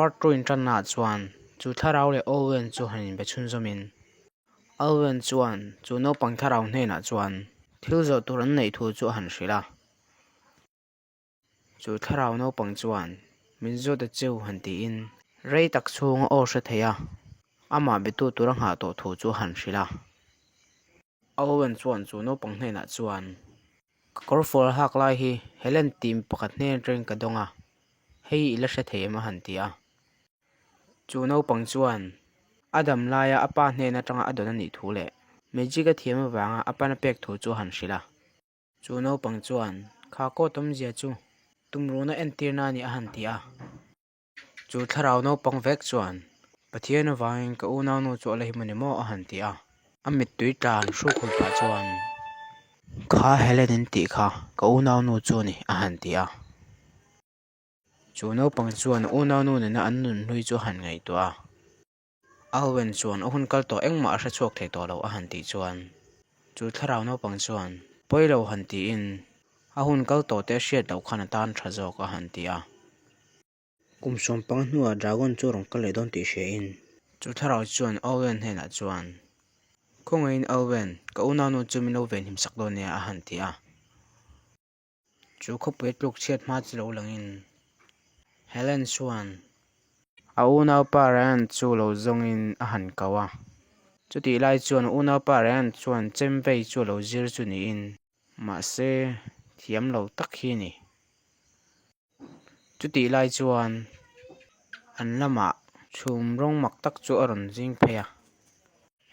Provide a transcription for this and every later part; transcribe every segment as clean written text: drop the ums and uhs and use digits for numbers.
Part two inṭannaah chuan chu thlarau leh Owen chu han inbe chhunzawmin Owen chuan chu naupang thlarau hnenah chuan thil zawh tur an neih thu chu a han hrilh a. Chu thlarau naupang chuan min zawt a cheu han tiin rei tak chhung a aw hre thei a, amah betu tur a nghah tawh thu chu a han hrilh a. Owen chuan chu naupang hnenah chuan Ka kawrfual hak lai hi Helen tih mi pakhat hnen atangin ka dawng a, hei i la hre thei em a han ti a. Chu naupang chuan a dam laia a pa hnen atanga a dawn a nih thu leh magic a thiam avanga a pan a pek thu chu a han hrilh a. Chu naupang chuan kha coat awmzia chu tumruhna entirna a ni a han ti a. Chu thlarau naupang vek chuan Pathian avangin ka unaunu chu a la him a ni maw a han ti a. A mittui tlan hruk hul pah chuan Kha Helen in tih kha ka unaunu chu a ni a han ti a. Chu naupang chuan a unaunu nena an nunhlui chu a han ngaihtuah a. Alwen chuan a hun kal tawh engmah a hre chhuak thei tawh lo a han tih chuan chu thlarau naupang chuan pawi lo han tiin a hun kal tawh te a hriat loh khan a tan tha zawk a han ti a. Kum sawmpang hnuah Dragon chu rawn kal leh dawn tih hria in chu thlarau chuan Alwen hnenah chuan Khawngaihin Alwen, ka unaunu chu min lo venhim sak dawn nia a han ti a. Chu khawpui a tluk chhiat hma chu lo langin Helen chuan a unaupa Ryan chu lo zawngin a han ko a. Chutih lai chuan a unaupa Ryan chuan chem vei chu a lo zir chu niin mahse thiam lo tak hi a ni. Chutih lai chuan an lamah chhum rawng mak tak chu a rawn zing phei a.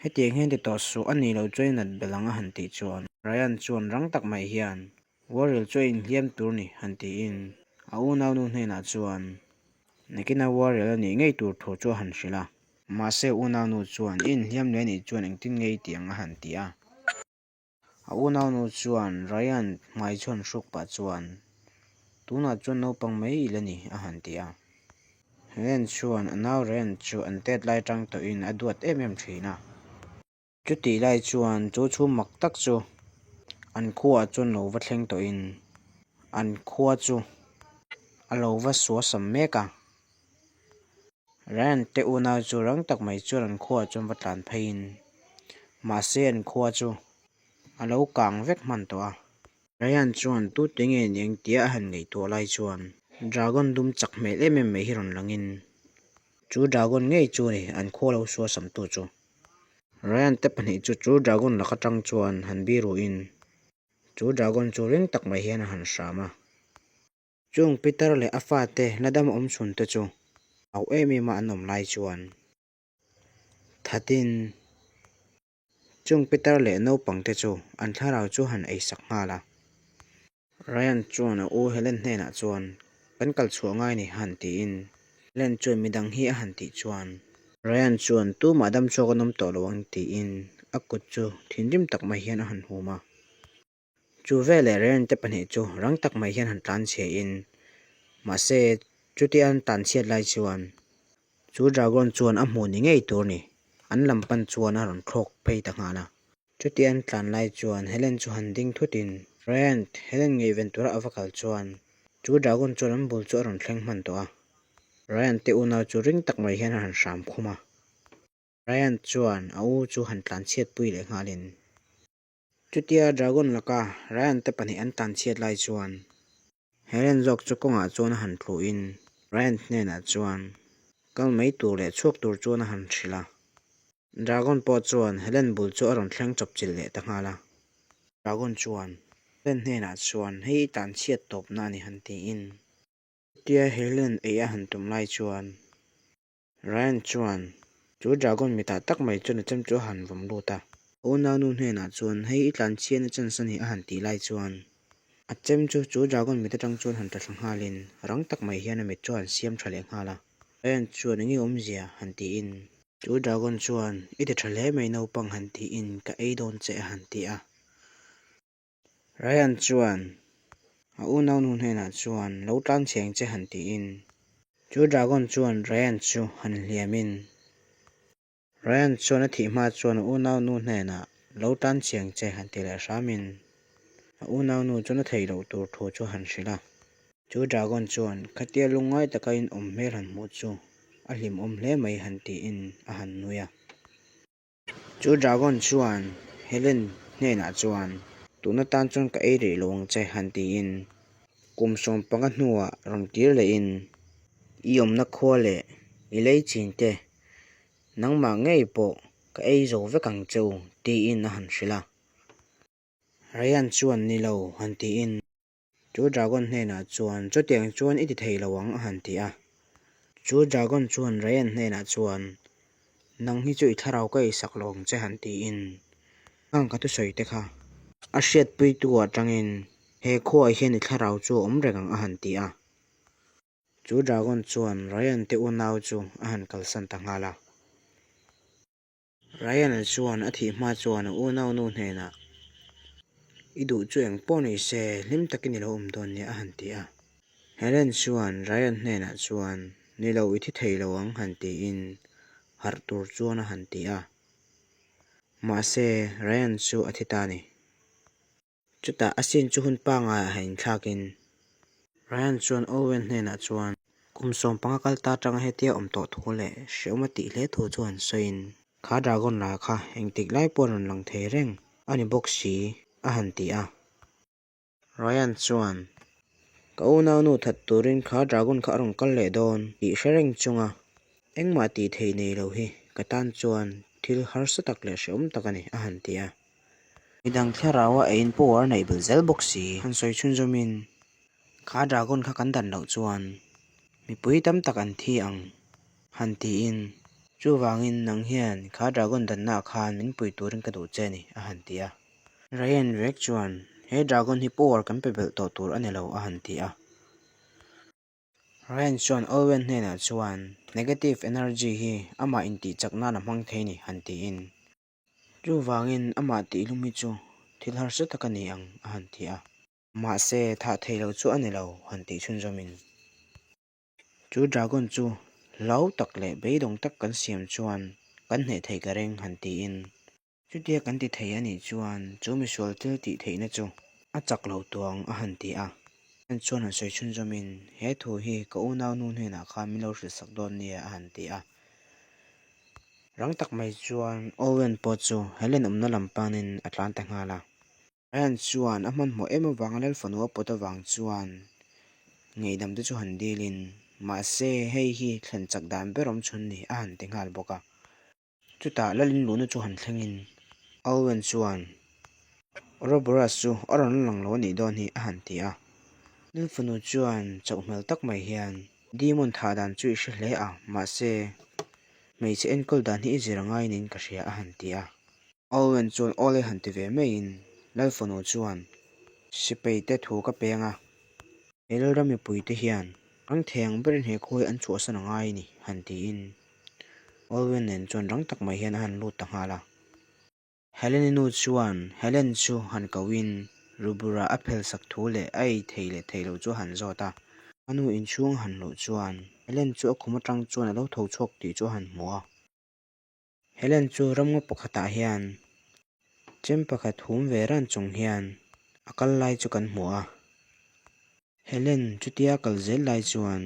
Hetiang hian ti tawh suh a nih loh chuan i nat belh ang a han tih chuan Ryan chuan rang tak mai hian Warrior chu a inhliam tur ni han tiin a unaunu hnenah chuan nakina Warrior a nih ngei tur thu chu a han hrilh a. Mahse unaunu chuan i inhliam leh anih chuan engtin nge i tih ang a han ti a. A unaunu chuan Ryan hmai chhawn hruk pah chuan, Tunah chuan naupang mai i la ni, a han ti a. Helen chuan a nau Ryan chu an tet lai tang tawhin a duat em em thin a. Chutih lai chuan chu chhum mak tak chu an khuaah chuan lo va thleng tawhin an khua chu a lo va suasam mek a. Ryan te unau chu rang tak mai chuan an khuaah chuan va tlan pheiin mahse an khua chu a lo kang vek hman tawh a. Ryan chuan tute nge ni ang tia a han ngaihtuah lai chuan dragon dum chak hmel em em mai hi rawn langin chu dragon ngei chu a ni an khua lo suasam tu chu. Ryan te pahnih chu chu dragon lak atang chuan han biruhin chu dragon chu ring tak mai hian a han hram a. Chung Peter leh a fate la dam awm chhun te chu au em em a an awm lai chuan thatin chung Peter leh naupang te chu an thlarau chu han ei sak nghal a. Ryan chuan a u Helen hnenah chuan kan kal chhuah ngai ni han tiin Helen chuan midang hi a han tih chuan Ryan chuan tumah dam chhuak an awm tawh lo ang tiin a kut chu thinrim tak mai hian a han hum a. Chu veleh Ryan te pahnih chu rang tak mai hian han tlan chhe in, mahse chutia an tlan chhiat lai chuan chu dragon chuan a hmuh ni ngei tur ni, an lam pan chuan a rawn thlawk phei ta nghal a. Chutia an tlan lai chuan Helen chu han ding thut in, Ryan, Helen ngaihven tura a va kal chuan chu dragon chuan an bul chu a rawn thleng hman tawh a. Ryan te unau chu ring tak mai hian a han hram khum a. Ryan chuan a u chu han tlan chhiat pui leh nghal in. Chutia Dragon laka Ryan te pahnih an tan chhiat lai chuan Helen zawk chu kawngah chuan a han tluhin Ryan hnenah chuan kal mai tur leh chhuak tur chuan a han hrilh a. Dragon pawh chuan Helen bul chu a rawn thleng chawp chilh leh ta nghal a. Dragon chuan Helen hnenah chuan hei i tan chhiat tawpna a ni han tiin. Chutia Helen ei a han tum lai chuan Ryan chuan chu dragon mitah tak mai chuan a chem chu a han vawm lut a. A unaunu hnenah chuan hei i tlanchhiatna chance a ni a han tih lai chuan a chem chu chu dragon mit atang chuan han tla thla nghalin rang tak mai hian a mit chu a han siam tha leh nghal a. Ryan chuan enge awmzia han tiin. Chu dragon chuan i ti tha hle mai naupang han tiin ka ei dawn che a han ti a. Ryan chuan a unaunu hnenah chuan lo tlan chheng che han tiin chu dragon chuan Ryan chu han hliamin Ryan chuan a thih hma chuan a unaunu hnenah lo tlan chheng che han ti leh hramin a unaunu chuan a theih loh tur thu chu han hrilh a. Chu dragon chuan khatia lungngai taka in awm hmel han hmuh chu. A hlimawm hle mai han tiin a han nui a. Chu dragon chuan Helen hnenah chuan, Tun atan chuan ka ei rih lo ang che han tiin kum 15 hnuah rawn kir lehin i awmna khua leh i lei chin te nangmah ngei pawh ka ei zo vek ang che u tiin a han hrilh a. Ryan chuan ni lo han tiin. Chu dragon hnenah chuan, Chutiang chuan i ti thei lo ang, a han ti a. Chu dragon chuan Ryan hnenah chuan, Nang hi chu i thlarau ka eisak lo ang che, han tiin khang ka thusawi te kha a hriatpuitu atangin he khuaah hian i thlarau chu a awm reng ang, a han ti a. Chu dragon chuan Ryan te unau chu a han kalsan ta nghal a. Ryan-a chuan a thih hma chuan a unaunu hnenah, I duh chu eng pawh ni se, hlim takin i lo awm dawn nia a han ti a. Helen chuan Ryan hnenah chuan, Ni lo, i thi thei lo ang han tiin harh tur chuan a han ti a. Mahse, Ryan chu a thi ta a ni. Chutah a sin chu hun pangaiah han inthlakin Ryan chuan Owen hnenah chuan kum 15 kal ta atanga hetia awm tawh thu leh hrehawm a tih hle thu chu han sawiin kha dragon la kha engtik lai pawh rawn lang thei reng a ni bawk si a han ti a. Ryan chuan ka unaunu that turin kha dragon kha a rawn kal leh dawn tih hre reng chunga engmah tih theih nei lo hi ka tan chuan thil harsa tak leh hrehawm tak a ni a han ti a. Midang thlarau a eiin power a neih belh zel bawk si. Han sawi chhunzawmin, Kha dragon kha kan dan loh chuan mipui tam tak an thi ang, han tiin, Chuvangin nang hian kha dragon dannaah khan min pui turin ka duh che ni, a han ti a. Ryan vek chuan, He dragon hi power kan pe belh tawh tur a ni lo, a han ti a. Ryan chuan Owen hnenah chuan, Negative energy hi amah intihchak nan a hmang thei ni, han tiin. Chuvangin amah tihhlum hi chu thil harsa tak a ni ang a han ti a. Mahse, thah thei lo chu a ni lo han tih chhunzawmin. Chu dragon chu hlau tak leh beidawng tak kan siam chuan kan hneh thei ka reng han tiin. Chutia kan ti thei a nih chuan chu misual thil tih theihna chu a chak lo tuang a han ti a. Heng chuan han sawi chhunzawmin he thu hi ka unaunu hnenah khan min lo hrilhsak dawn nia a han ti a. Rang tak mai chuan Owen pawh chu Helen awmna lam panin a tlan ta nghal a. Ryan chuan a hmanhmawh em avanga Lal fanu a pawt avang chuan ngeihdam te chu han dilin, mahse hei hi thlen chak dan ber awm chhun ni a han ti nghal bawk a. Chutah Lalin luhna chu han thlengin Owen chuan Ouroboros chu a rawn la lang lo a nih dawn hi a han ti a. Lal fanu chuan chauh hmel tak mai hian Demon thah dan chu i hre hle a, mahse hmeichhe enkawl dan hi i zir a ngai niin ka hria a han ti a. Owen chuan aw le han ti ve maiin Lal fanu chuan Sipai te thu ka peng a, he Lalram mipui te hian rang thei ang berin he khawi an chhuahsan a ngai ni han tiin Owen nen chuan rang tak mai hian a han lut ta nghal a. Helen-i nu chuan Helen chu han kohin Rubura a phel sak thu leh a ei thei leh thei lo chu a han zawt a. A nu inchhung a han luh chuan Helen chu a khum atang chuan a lo tho chhuak tih chu a han hmu a. Helen chu ramngaw pakhatah hian chem pakhat hum ve ran chung hian a kal lai chu kan hmu a. Helen chutia kal zel lai chuan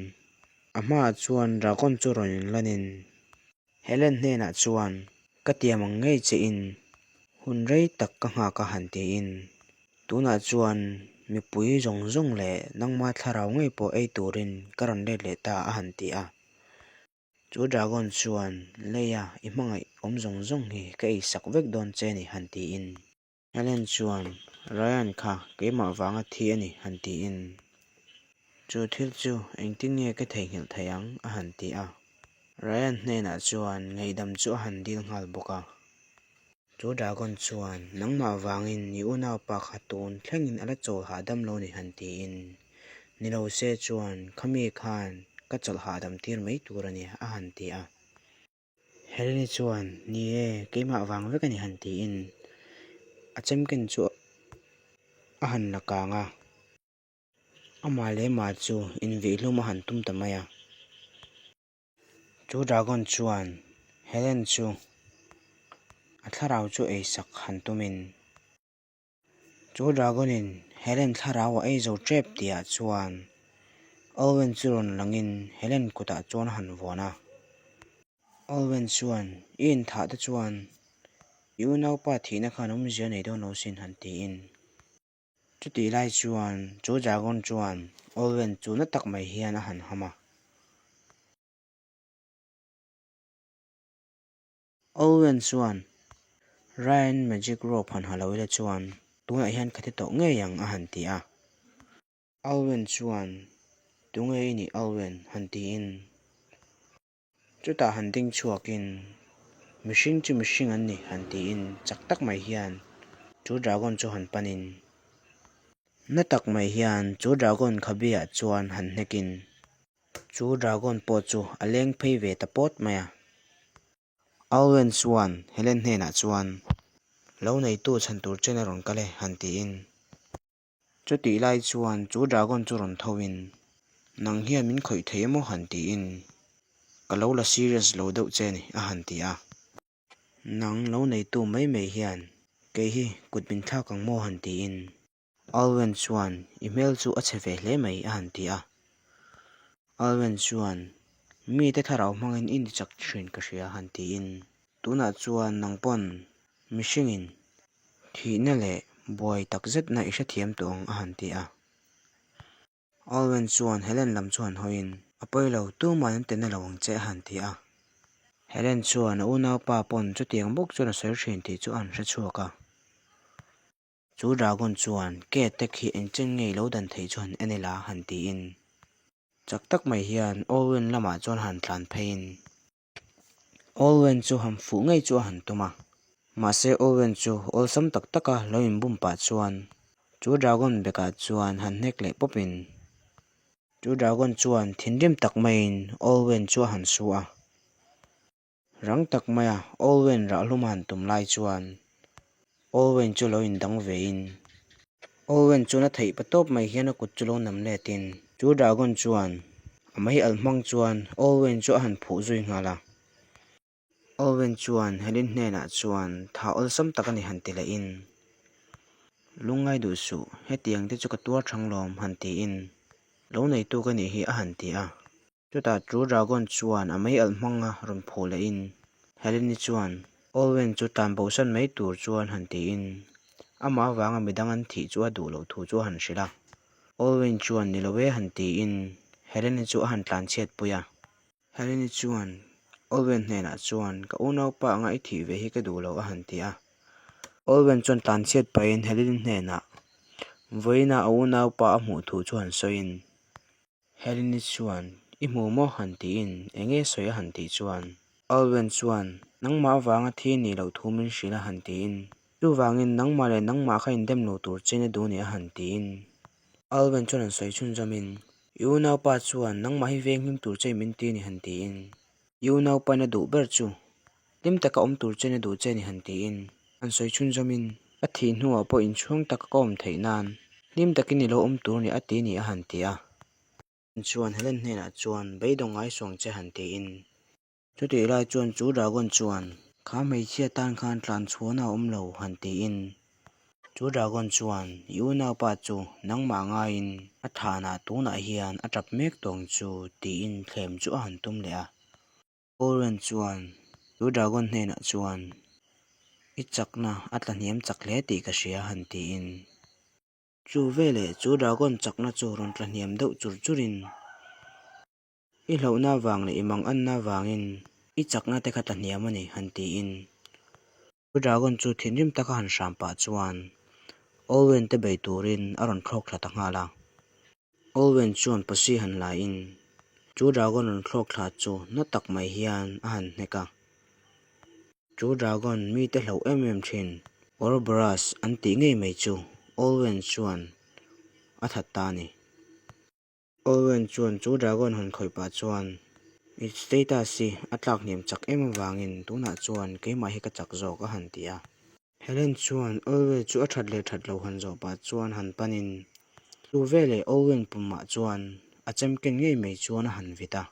a hmaah chuan dragon chu rawn inlanin Helen hnenah chuan ka tiam ang ngei che in hun rei tak ka nghak a han tiin tunah chuan mipui zawng zawng leh nangma thlarau ngei pawh ei turin ka rawn let leh ta a han ti a. Chu dragon chuan leia i hmangaih awm zawng zawng hi ka eisak vek dawn che ni han tiin. Helen chuan, Ryan kha keimah vanga thi a ni, han tiin. Chu thil chu engtin nge ka theihnghilh thei ang? a han ti a. Ryan hnenah chuan ngaihdam chu a han dil nghal bawk a. Chu dragon chuan, Nangmah vangin i unaupa kha tun thlengin a la chawl hahdam lo ni, han tiin. Ni lo se chuan khami khan ka chawlh hahdam tir mai tur a ni, a han ti a. Helene chuan, Ni e, keimah vang vek a ni han tiin a chemken chu a han la kang a. Amah leh mah chu invihlum a han tum ta mai a. Chu dragon chuan Helene chu a thlarau chu eisak han tumin Chu dragon-in Helen thlarau a ei zo tep tihah chuan Owen chu rawn langin Helen kutah chuan a han vuan a. Olwen chuan, I inthah te chuan i unaupa thihna khan awmzia nei dawn lo sin han tiin. Chutih lai chuan chu dragon chuan Olwen chu na tak mai hian a han ham a. Olwen chuan, Ryan magic rope han ha lo ila chuan tunah hian ka thi tawh ngei ang a han ti a. Alwen chuan, Tunge i nih Alwen? han tiin chutah han ding chhuakin, Mihring chu mihring an ni han tiin chak tak mai hian chu dragon chu han panin, na tak mai hian chu dragon khabiah chuan han hnekin chu dragon pawh chu a leng phei ve ta pawt mai a. Alwen chuan Helen hnenah chuan, Lo neitu chhan tur chen a rawn kal e han tiin. Chutih lai chuan chu dragon chu rawn tho in, Nang hian min khawih thei emaw han tiin, Ka lo la serious lo deuh che ni a han ti a. Nang lo neitu mai mai hian kei hi kut min thlak ang maw han tiin, Alwen chuan i hmel chu a chhe ve hle mai a han ti a. Alwen chuan mite thlarau hmangin i intichak thin ka hria han tiin, Tunah chuan nang pawn mihringin Thihna leh buai tak zetna i hrethiam tawh ang a han ti a. Alwen chuan Helen lam chu han hawiin, A pawi lo, tumahin an tena lo ang che a han ti a. Helen chuan a unaupa pawn chutiang bawk chuan a sawi thin tih chu a han hre chhuak a. Chu dragon chuan ke te khi engchen nge i lo dan theih chu han en ila han tiin. Chak tak mai hian Alwen lamah chuan han tlan pheiin. Olwen chu han fuh ngei chu a han tum a, mahse Olwen chu awlsam tak taka lo inbum pah chuan chu dragon bekah chuan han hnek leh pawpin chu dragon chuan thinrim tak maiin Olwen chu a han su a. Rang tak maia Olwen rah hlum a han tum lai chuan Olwen chu lo indang vein Olwen chuan a theih pa tawp mai hian a kut chu lo nam letin chu dragon chuan a mei alh hmang chuan Olwen chu a han phuh zui nghal a. Olwen chuan Helen hnenah chuan tha awlsam tak a ni han ti lehin, Lungngai duh suh, hetiang te chu ka tuar thang lawm han tiin lo neitu ka nih hi a han ti a. Chutah chu Dragon chuan a mei alh hmanga rawn phuh lehin Helene-i chuan Olwen chu tlan bohsan mai tur chuan han tiin amah avanga midang an thih chu a duh loh thu chu a han hrilh a. Olwen chuan ni lo e han tiin Helene-i chu a han tlan chhiat pui a. Helene-i chuan Olwen hnenah chuan ka unaupa anga i thih ve hi ka duh lo a han ti a. Olwen chuan tlan chhiat pahin Helene-i hnenah vawiina a unaupa a hmuh thu chu han sawiin Helene chuan, I hmu maw? han tiin eng nge sawi a han tih chuan Alwen chuan, Nangmah avanga thi nih loh thu min hrilh a han tiin chuvangin nangmah leh nangmah kha indem lo tur chein a duh ni a han tiin Alwen chuan an sawi chhunzawmin, I unaupa chuan nangmah hi venghim tur chein min ti ni han tiin I unaupain a duh ber chu hlim taka awm tur chein a duh che ni han tiin an sawi chhunzawmin a thih hnuah pawh inchhuang taka ka awm theih nan hlim takin i lo awm tur ni a ti ni a han ti a. Chuan Helen hnenah chuan beidawng ngai suang che han tiin. Chutih lai chuan chu dragon chuan kha hmeichhia tan khan tlan chhuahna a awm lo han tiin. Chu dragon chuan i unaupa chu nangmah ngaiin a thanah tunah hian a tap mek tawng chu tiin thlem chu a han tum leh a. Oren chuan chu dragon hnenah chuan i chakna a tla hniam chak hle tih ka hria han tiin. Chu veleh chu dragon chakna chu rawn tla hniam deuh chur churin I hlauhna avang leh i manganna avangin i chakna te kha tla hniam a ni, han tiin. Chu dragon chu thinrim taka han hram pah chuan Olwen te bei turin a rawn thlawk thla ta nghal a. Olwen chuan pasi han laiin chu dragon rawn thlawk thla chu na tak mai hian a han hnek a. Chu dragon mite hlauh em em thin Ouroboros an tih ngei mai chu Olwen chuan a that ta a ni. Owen chuan chu dragon han khawih pah chuan I status hi a tlak hniam chak em avangin tunah chuan keimah hi ka chak zawk a han ti a. Helen chuan Olwe chu a that leh that lo han zawh pah chuan han panin chu veleh Owen pumah chuan a chem ken ngei mai chuan a han vit a.